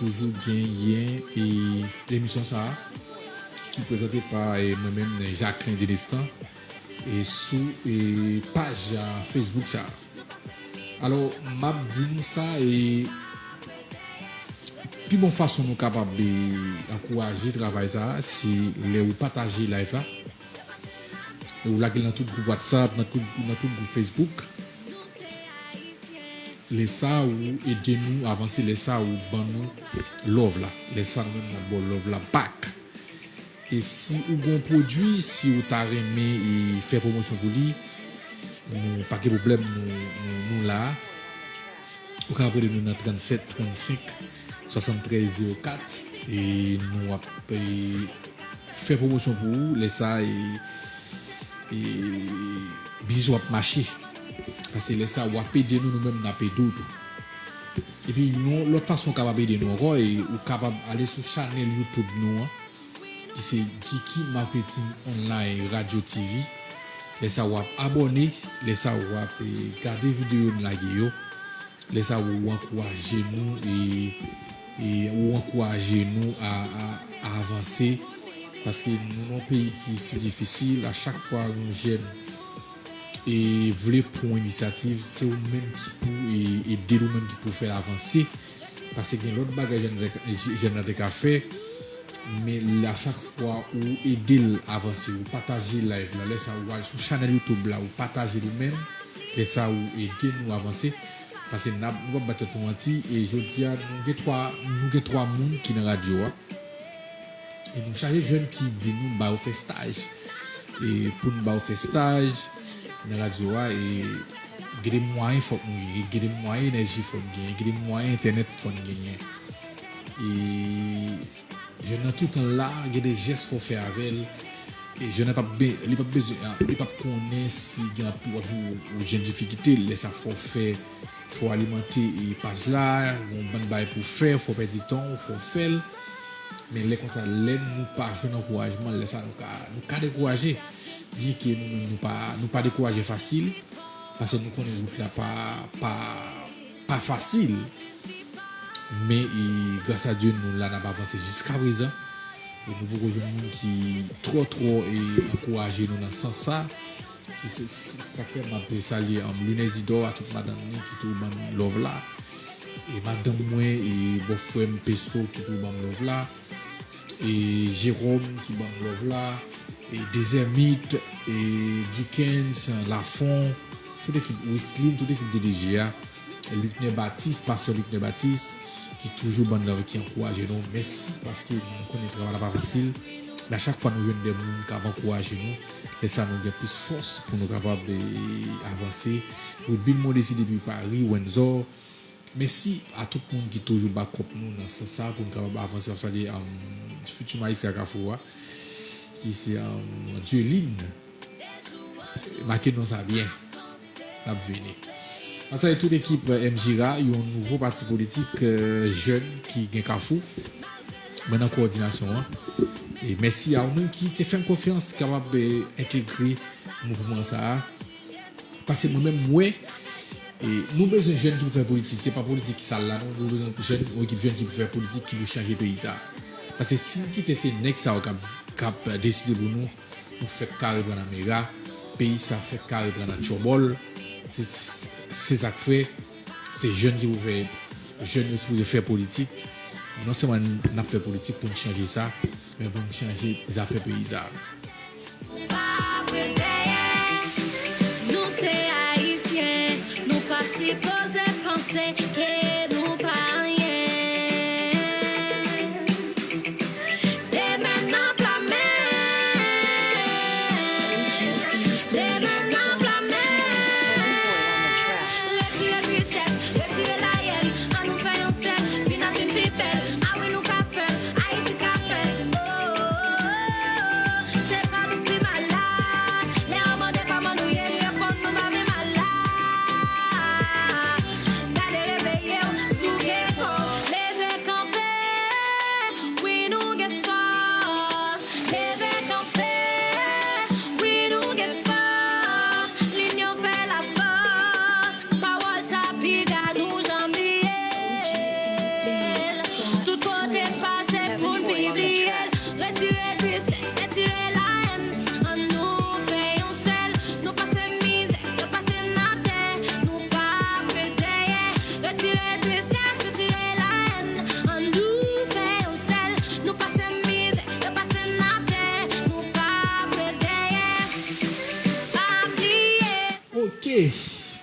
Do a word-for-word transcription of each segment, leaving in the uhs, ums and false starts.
toujou genyen e emisyon sa a ki prezante pa e mwen menm Jacquelin Delestan e sou e paj a Facebook sa a. Alò, m ap di nou sa e pi bon fason nou kapab e ankouraje travay sa a se lè ou pataje live la, ou lage l nan tout gwoup WhatsApp, nan tout, nan tout gwoup Facebook. Lè sa ou ede nou avanse, lè sa ou ban nou love la, lè sa nou menm n ap ba w love la back. E si ou gen yon pwodui, si ou ta renmen e fè pwomosyon pou li, nou pa gen pwoblèm, nou, nou, nou la. Ou ka rele nou nan trannsenk trannsenk swasanntrèz zewo kat e nou ap e, fè pwomosyon pou ou. Lè sa e, e biznis w ap mache. Paske lè sa w ap ede nou, nou menm n ap ede w tou. Epi yon lòt fason w kapab ede nou ankò, e ou kapab ale sou chanèl YouTube nou an, ki se Jiki Marketing Online Radio T V. Lè sa w ap abòne, lè sa w ap e, gade videyo n lage yo, lè sa w ankouraje nou e, e ou ankouraje nou a, a, a avanse. Paske nou nan yon peyi ki si difisil, a chak fwa yon jèn e vle pran yon inisyativ, se ou menm ki pou e, ede l, ou menm ki pou fè l avanse. Paske gen lòt bagay jèn, jèn nan te ka fè, men a chak fwa ou ede l avanse, ou pataje live la, lè sa ou al sou chanèl YouTube la, ou pataje l ou menm, lè sa ou ede nou avanse. Paske n ap, nou p ap bat tèt nou manti, e jodi a, nou gen twa, nou gen twa moun ki nan radyo a. E nou chaje jèn ki di nou ba yo fè staj. E pou n ba yo fè staj nan radyo a, e gen de mwayen fòk nou genyen, gen de mwayen enèji fòk genyen, gen de mwayen entènèt fòk genyen. E jèn nan toutan la, gen de jès fò fè avè l. E jèn nan p ap be-, li p ap bezwen, li p ap konnen si gen anpil w ap jwenn difikilte, lè sa fò fè, fò alimante e paj la, yon bann bagay pou fè, fò pèdi tan w, fò fè l. Men lè konsa, lè nou pa jwenn ankourajman, lè sa nou ka, nou ka dekouraje. Byenke nou menm nou pa, nou pa dekouraje fasil, paske nou konnen wout la pa, pa, pa fasil. Men e, gras a Dye, nou la, n ap avanse jiska prezan. E nou poko jwenn moun ki twò, twò e ankouraje nou nan sans sa. Se, se, se sa k fè m ap salye um, Lunez Idor, a tout madanm li ki tou ban m love la. E madanm mwen, e bòfrè m Pesto ki tou ban m love la. E Jérôme ki ban m love la. E Dezèmit, e Duckens, Lafon, tout ekip Wislin, tout ekip D D G a. Lucner Baptiste, pastè Lucner Baptiste, ki toujou ban n love, ki ankouraje nou. Mèsi, paske nou konnen travay la pa fasil. Men a chak fwa nou jwenn de moun k ap ankouraje nou, lè sa nou gen plis fòs pou nou kapab e, avanse. Woodbin Mondesi depi Paris, Windsor. Mèsi a tout moun ki toujou back up nou nan sans sa pou nou kapab avanse. M ap salye um, Futur Maestro Kafou a, ki se um, Dieline. Make non sa byen. N ap vini. Ansanm avèk tout ekip M J R A, yon nouvo pati politik jèn ki gen Kafou. Mwen nan kowòdinasyon an. E mèsi a ou menm ki te fè m konfyans kapab entegre mouvman sa a. Paske mwen menm, m wè, e, nou bezwen jèn ki pou fè politik. Se pa politik sal la, non. Nou bezwen jèn, yon ekip jèn ki pou fè politik, ki pou chanje peyi sa a. Paske si n kite se nèg sa yo k ap, k ap deside pou nou, nou fèk kare pran nan mera, peyi sa fèk kare pran nan tchòbòl. Se, se sa k fè, se jèn ki pou fè, jèn yo sipoze fè politik. Non sèlman n ap fè politik pou n chanje sa, men pou n chanje zafè peyi sa. Nou pa vre dèyè, nou se Ayisyen, nou pa sipoze panse ke nou pa anyen. Demen nan pla men, demen nan pla men. Retire tristès, retire layèn, annou fè yon sèl, vin ap vin pi bèl. A wi, nou ka fè l, Ayiti ka fè l. Oh, oh, oh, oh. Se pa nou k pi malad. Lè yo mande kòman nou ye, n reponn nou pa pi malad. Gade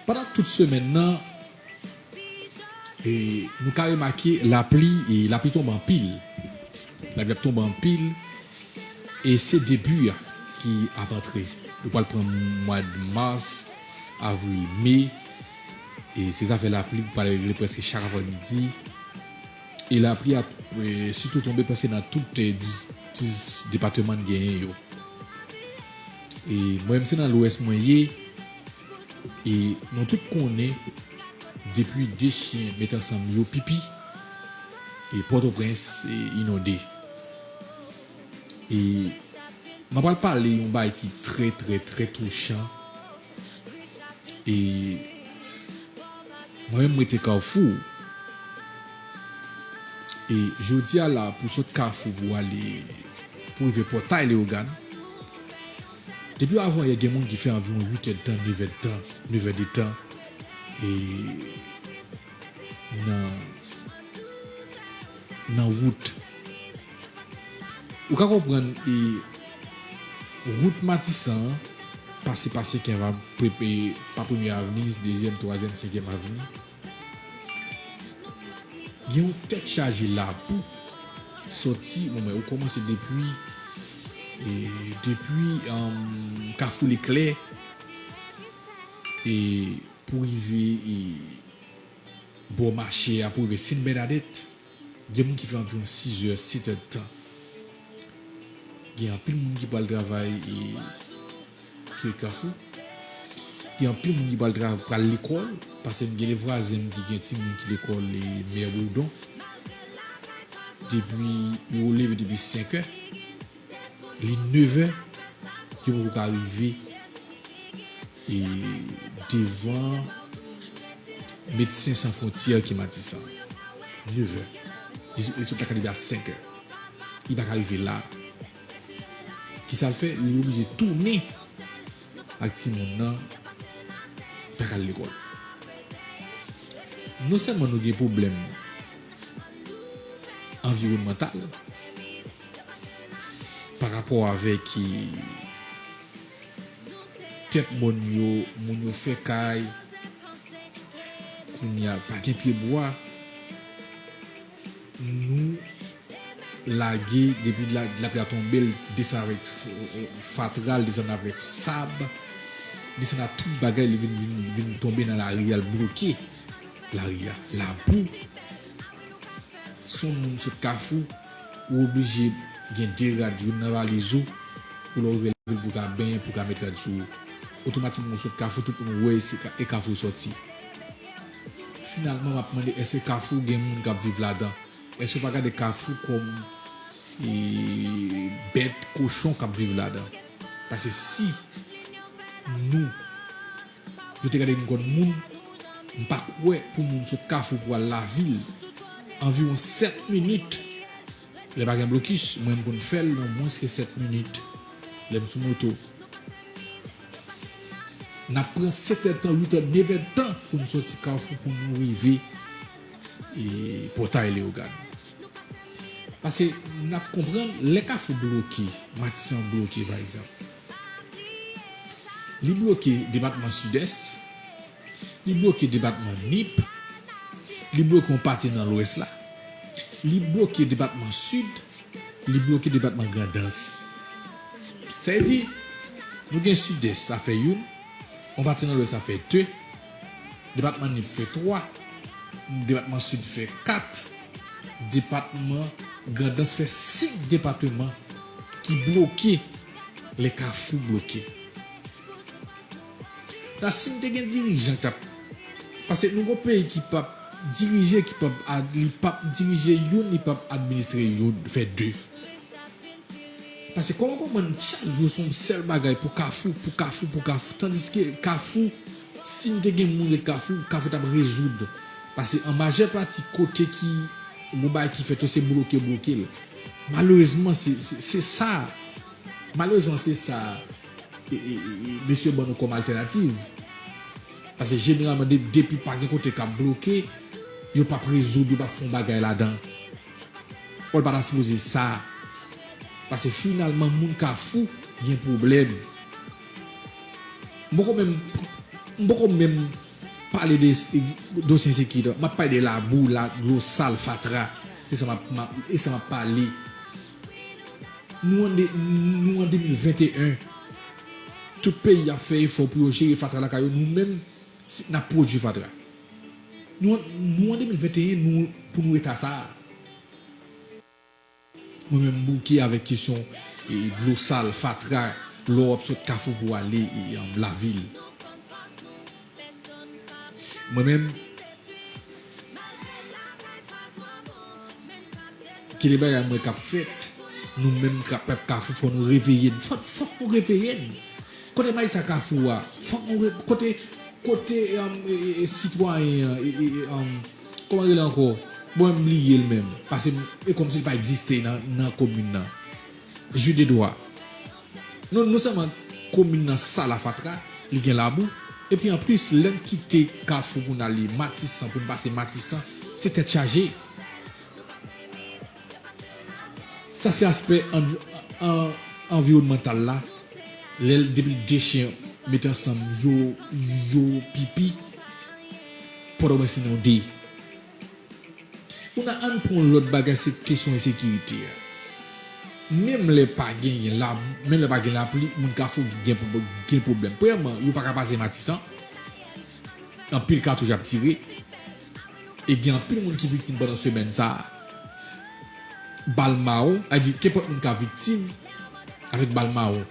Pandan tout semèn nan, e, nou ka remake lapli, e, lapli tonbe anpil. Lapli ap tonbe anpil, e se depi a ki ap antre. Nou pral pran mwa mas, avril, me, e se zafè lapli ki pral regle prèske chak aprèmidi. E lapli ap, e, sitou tonbe prèske nan tout, e, dis, dis depatman n genyen yo. E mwen menm se nan Lwès mwen ye. E nou tout konnen, depi de chen met ansanm yo pipi, e Pòtoprens, e, inonde. E m ap pral pale yon bagay ki trè, trè, trè touchan. E mwen menm, mwen te Kafou. E jodi a la, pou sot Kafou pou ale, pou rive Pòtay Leyogàn, depi avan yè, gen moun ki fè anviwon uit èdtan, nèf èdtan, nèf èdtan, e nan, nan wout. Ou ka konprann, e wout Matisan an pase pa Senkyèm Av-, pre-, e, pa Premye Avni, Dezyèm, Twazyèm, Senkyèm Avni. Gen yon tèt chaje labou sòti, bon, men ou kòmanse depi, e, depi, um, Kafou Leklè, e pou rive, e, bò mache a, pou rive Sen Bènadèt, gen moun ki fè anviwon sis è, sèt è tan. Gen anpil moun ki pral travay, e, ki ret Kafou. Gen anpil moun ki pral tra-, pral lekòl, paske m gen de vwazen m ki gen timoun ki lekòl, e, Mè Boudon. Depi, yo leve depi senk è, li nèf è, yo poko ka rive, e, devan Medsen San Fwontyè ki Matisan. Nèf è. Li, li sot la ka rive a senk è. Li pa ka rive la. Kisa l fè? Li oblije tounen ak timoun nan, pa ka al lekòl. Non sèlman nou gen pwoblèm anviwònmantal pa rapò avèk, e, tèt mòn yo, moun yo fè kay, kounye a pa gen pyebwa, nou lage, depi la, lapli a tonbe, l desann avèk f-, fatra, l desann avèk sab, desann ak tout bagay, li vin, vin, vin tonbe nan lari a, l bloke lari a. Labou, si w moun sot Kafou, ou oblije gen de rad, youn nan valiz ou, pou lè w rive lavil pou w ka benyen, pou w ka met rad sou ou. Otomatikman, ou sot Kafou, tout moun wè se ka-, e Kafou w sòti. Finalman, m ap mande, èske Kafou gen moun k ap viv ladan? Èske w pa gade Kafou kòm, e, bèt, kochon k ap viv ladan? Paske si nou, yo te gade nou kòm moun, m pa kwè pou moun sot Kafou pou al lavil anviwon sèt minit. Lè pa gen blokis, mwen m konn fè l nan mwens ke sèt minit. Lè m sou moto, n ap pran sèt è tan, uit è, nèf è tan pou n sòti Kafou pou nou rive, e, Pòtay Leyogàn. Paske n ap konprann, lè Kafou bloke, Matisan bloke, pa egzanp, li bloke depatman Sidès, li bloke depatman Nip, li bloke yon pati nan Lwès la, li bloke depatman Sid, li bloke depatman Grandans. Sa vle di, nou gen Sidès, sa fè youn, yon pati nan Lwès, sa fè de, depatman Nip fè twa, depatman Sid fè kat, depatman Grandans fè senk depatman ki bloke lè Kafou bloke. La, si n te gen dirijan k t ap, paske nou gon peyi ki p ap dirije, ki p ap ad-, li p ap dirije youn, li p ap administre youn, fè de. Paske kòman konprann chak jou se yon sèl bagay pou Kafou, pou Kafou, pou Kafou. Tandiske Kafou, si n te gen moun ret Kafou, Kafou t ap rezoud. Paske an majè pati kote ki gon bagay ki fèt yo, se bloke, bloke l. Malerezman, se, se, se sa. Malerezman, se sa, e, e, e, e, mesye ban nou kòm altènativ. Paske jeneralman, de-, depi pa gen kote k ap bloke, yo p ap rezoud, yo p ap fè yon bagay ladan. Ò, l pa ta sipoze sa. Paske finalman, moun Kafou gen pwoblèm. M poko menm, m poko menm pale de dosye ensekirite, m ap pale de labou, la, dlo sal, fatra. Se sa m ap, m ap, e sa m ap pale. Nou an de, nou an de mil venteyen. Tout peyi ap fè efò pou yo jere fatra lakay yo. Nou menm, n ap pwodui fatra. Nou, nou an de mil venteyen, nou, pou nou eta sa a. Mwen menm m bouke avèk kesyon e, dlo sal, fatra, lè w ap sot Kafou pou ale e, e, lavil. Mwen menm, gen de bagay mwen k ap fèt, nou menm k ap pèp Kafou, fò nou reveye n. Fò, fòk nou reveye n. Kote majistra Kafou a? Fòk nou re, kote, kote um, e, e, e, sitwayen an, e, e, e, um, kòman rele ankò? Bon, m bliye l menm. Paske e kòmsi l pa egziste nan, nan komin nan. Ju de dwa. Non, non sèlman komin nan sal a fatra, li gen labou. Epi anplis, lè n kite Kafou pou n ale Matisan, pou n pase Matisan, se tèt chaje. Sa se aspè anv, an, anviwònmantal la. Lè depi de chen met ansanm, yo, yo pipi, Pòtoprens inonde. Kounye a, ann pran yon lòt bagay, se kesyon ensekirite a. Menm lè pa genyen la, menm lè pa gen lapli, moun Kafou gen, gen pwoblèm. Premyèman, yo pa ka pase Matisan. Anpil katouch ap tire. E gen anpil moun ki viktim pandan semèn sa a. Bal mawon, sa vle di kenpòt moun ka viktim avèk bal mawon.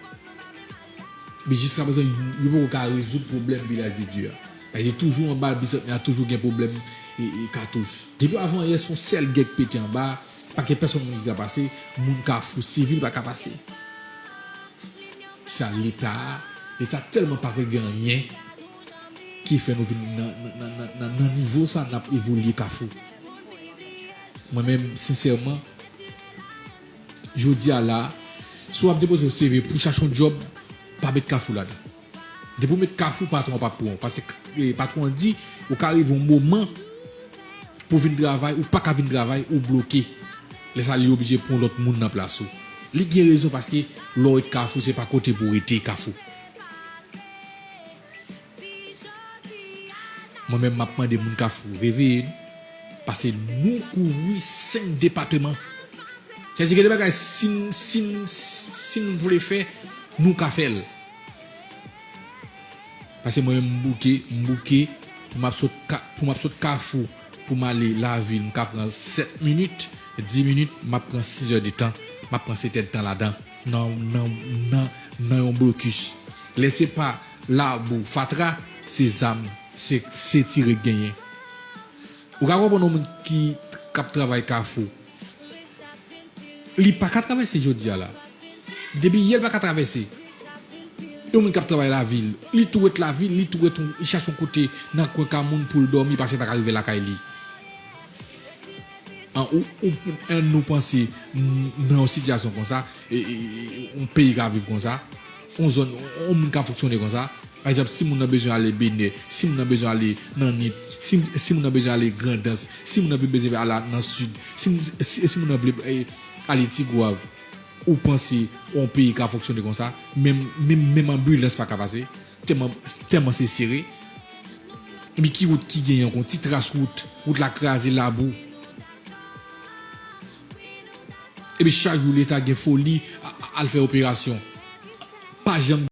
Men jiskaprezan, yo poko ka rezoud pwoblèm Vilaj de Dye a. Sa vle di toujou anba bisantnè a, toujou gen pwoblèm e, e katouch. Depi avanyè, se yon sèl gè k pete anba, pa gen pèsonn moun ki ka pase, moun Kafou sivil pa ka pase. Sa Leta a, Leta tèlman pa vle gen anyen ki fè nou vin nan, nan, nan, nan, nan nivo sa n ap evolye Kafou. Mwen menm, sensèman, jodi a la, si w ap depoze yon C V pou chache yon djòb, pa met Kafou ladan. Depi w met Kafou, patwon an p ap pran w. Paske, eh, patwon an di, ou ka rive yon moman pou w vin travay, ou pa ka vin travay, ou bloke. Lè sa, li oblije pran lòt moun nan plas ou. Li gen rezon paske lè w ret Kafou, se pa kote pou w rete Kafou. Mwen menm, m ap mande moun Kafou reveye n, paske nou kouvri senk depatman. Sa vle di gen de bagay, si n, si n, si n vle fè, nou ka fè l. Paske mwen menm, m bouke, m bouke, pou m ap sot Ka, pou m ap sot Kafou, pou m ale lavil, m ka pran sèt minit, dis minit, m ap pran sis è de tan, m ap pran sèt è de tan ladan, nan, nan, nan, nan yon blokis. Lè se pa labou, fatra, se zam, se, se tire k genyen. Ou ka konprann yon moun ki, k ap travay Kafou, li pa ka travèse jodi a la. Depi yè, li pa ka travèse. Yon moun k ap travay lavil, li tou ret lavil, li tou ret, li chache yon kote nan kwen ka moun pou l dòmi, paske li pa ka rive lakay li. An, ou, ou, an, nou panse n, nan yon sitiyasyon konsa, e, e, e, yon peyi ka viv konsa, yon zòn, yon moun ka fonksyone konsa. Pa egzanp, si moun nan bezwen ale Benè, si moun nan bezwen ale nan Nip, si, si moun nan bezwen ale Grandans, si moun nan vle bezwen ale nan Sid, si, si, si moun nan vle, eh, ale Tigwav, ou panse yon peyi ka fonksyone konsa? Menm, menm, menm anbilans pa ka pase, tèlman, tèlman se sere. Epi ki wout ki genyen ankò? Ti tras wout, wout la kraze, labou. Epi chak jou Leta gen foli a, a, al fè operasyon. Pa janm